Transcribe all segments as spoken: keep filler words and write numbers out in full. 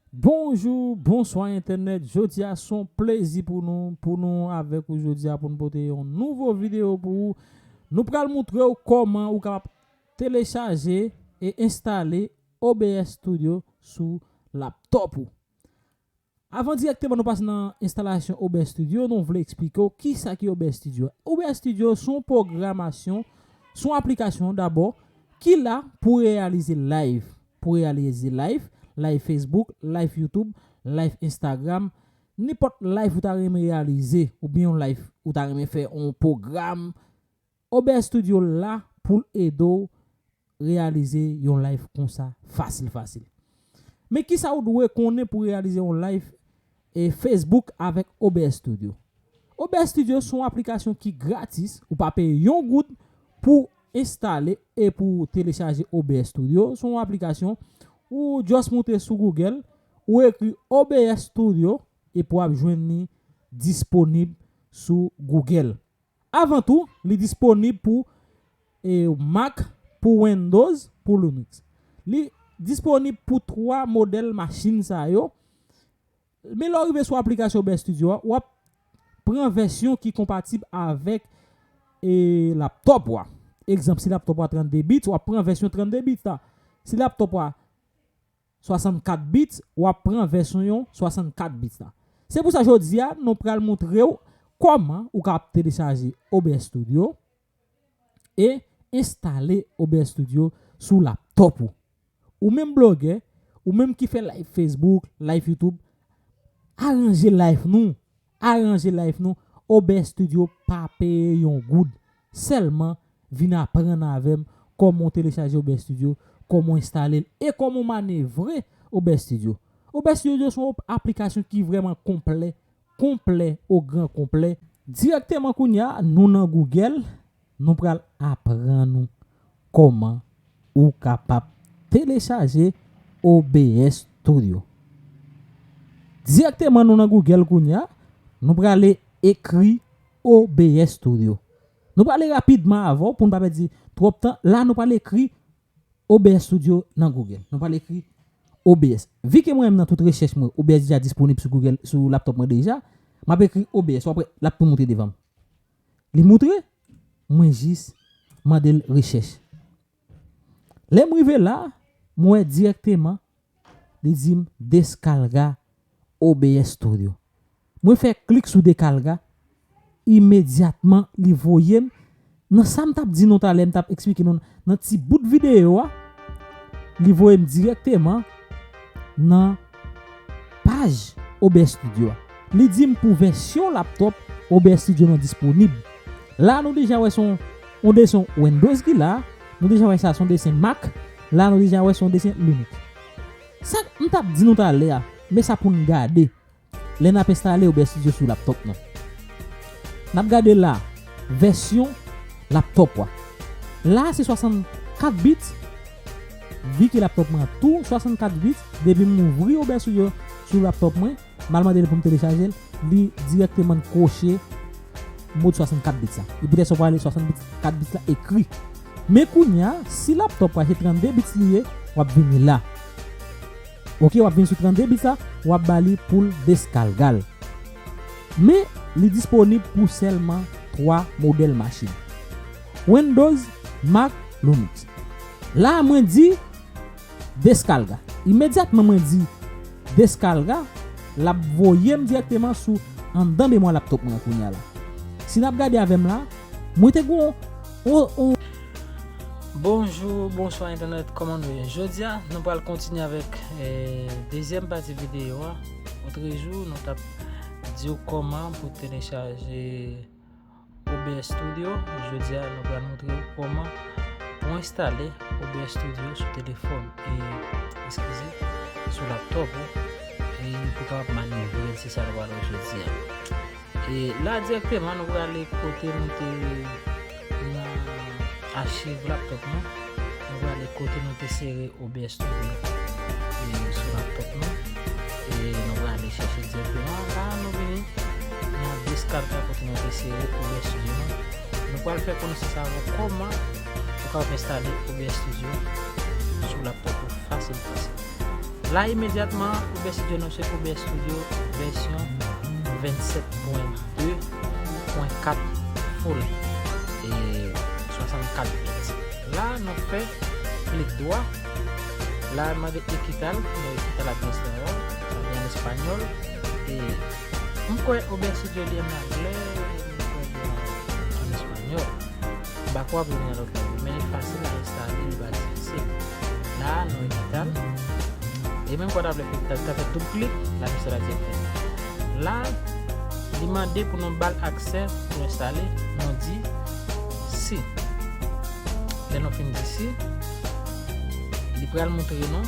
Bonjou, bonswa entènèt. Jodi a se yon plezi pou nou, pou nou avèk ou jodi a pou nou pote yon nouvo videyo pou ou. Nou pral montre w kòman ou kapab telechaje e enstale O B S Studio sou laptop ou. Avan dirèkteman nou pase nan enstalasyon O B S Studio, nou vle eksplike w kisa ki O B S Studio. O B S Studio se yon pwogramasyon, se yon aplikasyon dabò ki la pou reyalize live, pou reyalize live, live Facebook, live YouTube, live Instagram, nenpòt live ou ta renmen reyalize, oubyen yon live ou ta renmen fè yon pwogram, O B S Studio la pou l ede w reyalize yon live konsa fasil, fasil. Men kisa ou dwe konnen pou reyalize yon live e Facebook avèk O B S Studio? O B S Studio se yon aplikasyon ki gratis, ou pa peye yon goud pou enstale e pou telechaje O B S Studio. Se yon aplikasyon ou just moute sou Google, ou ekri O B S Studio epi w ap jwenn li disponib sou Google. Avan tou, li disponib pou e, Mac, pou Windows, pou Linux. Li disponib pou twa modèl machin sa yo. Men lè w rive sou aplikasyon O B S Studio a, w ap pran vèsyon ki konpatib avèk e, laptop ou a. Egzanp, si laptop ou a trannde bits, w ap pran vèsyon trannde bits la. Si laptop ou a swasannkat bits, w ap pran vèsyon swasannkat bits la. Se pou sa jodi a, nou pral montre w kòman ou ka telechaje O B S Studio e enstale O B S Studio sou laptop ou. Ou menm blogè, ou menm ki fè live Facebook, live YouTube, aranje live nou, aranje live nou. O B S Studio pa peye yon goud. Sèlman vin aprann avè m kòman w telechaje O B S Studio, kòman w enstale l e kòman w manevre O B S Studio. O B S Studio se yon aplikasyon ki vrèman konplè, konplè o gran konplè. Dirèkteman kounye a, nou nan Google, nou pral aprann ou kòman ou kapab telechaje O B S Studio. Dirèkteman nou nan Google kounye a, nou prale ekri O B S Studio. Nou prale rapidman avè w pou n pa pèdi twòp tan. La nou prale ekri O B S Studio nan Google. Nou prale ekri O B S. Vi ke mwen menm nan tout rechèch mwen, O B S deja disponib sou Google, sou laptop mwen deja, m ap ekri O B S, w ap wè l ap tou moute devan m. Li moutre, mwen jis mande l rechèch. Lè m rive la, mwen wè dirèkteman, li di m descarga O B S Studio. Mwen fè klik sou descarga, imedyatman li voye m nan sa m t ap di nou talè, m t ap eksplike nou nan ti bout videyo a, li voye m dirèkteman nan paj O B S Studio a. Li di m pou vèsyon laptop O B S Studio nan disponib. La nou deja wè se yon, yon desen Windows ki la, nou deja wè sa se yon desen Mac, la nou deja wè se yon desen Linux. Sa m t ap di nou talè a, men sa pou n gade lè n ap enstale O B S Studio sou laptop nou. N ap gade la, vèsyon laptop ou a. La se swasannkat bits, vi ke laptop mwen an tou swasannkat bits, depi m ouvri O B S Studio sou laptop mwen, m al mande l pou m telechaje l, li dirèkteman kwoche mòd swasannkat bits la. Li poutèt sa w prale swasannkat bits la ekri. Men kounye a, si laptop ou a se trannde bits li ye, w ap vini la. Oke, w ap vin sou trannde bits la, w ap ba li pou l deskalga l. Men, li disponib pou sèlman twa modèl machin. Windows, Mac, Linux. La, mwen di deskalga. Imedyatman mwen di deskalga, l ap voye m dirèkteman sou anndan memwa laptop mwen an kounye a la. Si n ap gade avè m la, mwen te gen yon, yon, yon Bonjou, bonswa entènèt, kòman nou ye? Jodi a, nou pral kontinye avèk eh, dezyèm pati videyo a. Otrejou, nou t ap di w kòman pou telechaje O B S Studio. Jodi a, nou pral montre w kòman pou enstale O B S Studio sou telefòn e, eskize, sou laptop ou e pou kapab manevre l, se sa nou pral wè jodi a. E la dirèkteman nou prale kote nou te nan achiv laptop nou. Nou prale kote nou te sere O B S Studio e sou laptop nou. E nou prale chèche dirèkteman. La nou vini nan deskalga kote nou te sere O B S Studio nou. Nou pral fè konesans avè w kòman ou kapab enstale O B S Studio sou laptop ou fasil fasil. La, imedyatman, OBS Studio anonse OBS Studio vèsyon vennsenk pwen de pwen kat full e swasannkat bit. La, nou fè klik dwa. La, mande ekital, nou ekital ap gen espanyòl, sa vle di an espanyòl. E m kwè OBS Studio li an anglè, m kwè li an espanyòl. M pa kwè w ap jwenn nan lòt lang yo, men li fasil a enstale, li pa difisil. La, nou ekital. E menm kwè w ta fè, ta fè doub klik, la misye la direkte. La, li mande pou nou ba l aksè pou enstale, nou di si. Lè nou fin di si, li pral montre nou.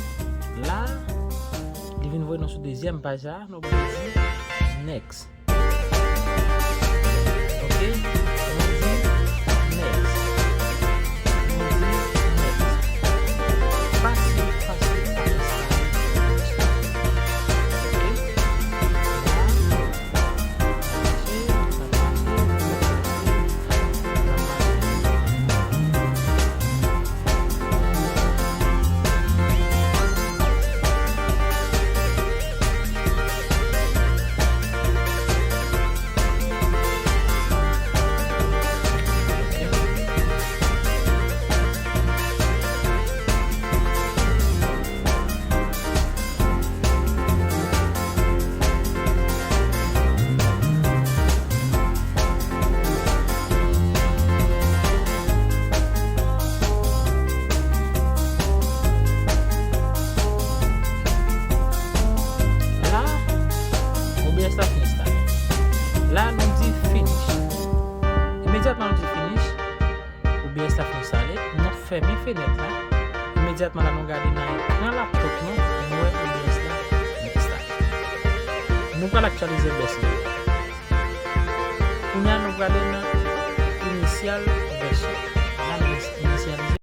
La, li vin voye nou sou dezyèm paj la, nou di next. Ok? Nou di next. Nou di next. Fasil, fasil, fasil. Ok? La, sa mache, sa mache, sa mache. La, OBS la fin enstale. La, nou di finish. Imedyatman nou di finish, OBS la fin enstale, nou fèmen fenèt la. Imedyatman la, nou gade nan ekran laptop nou, nou wè OBS la enstale. Nou pral aktyalize OBS la. Kounye a, nou prale nan inisyal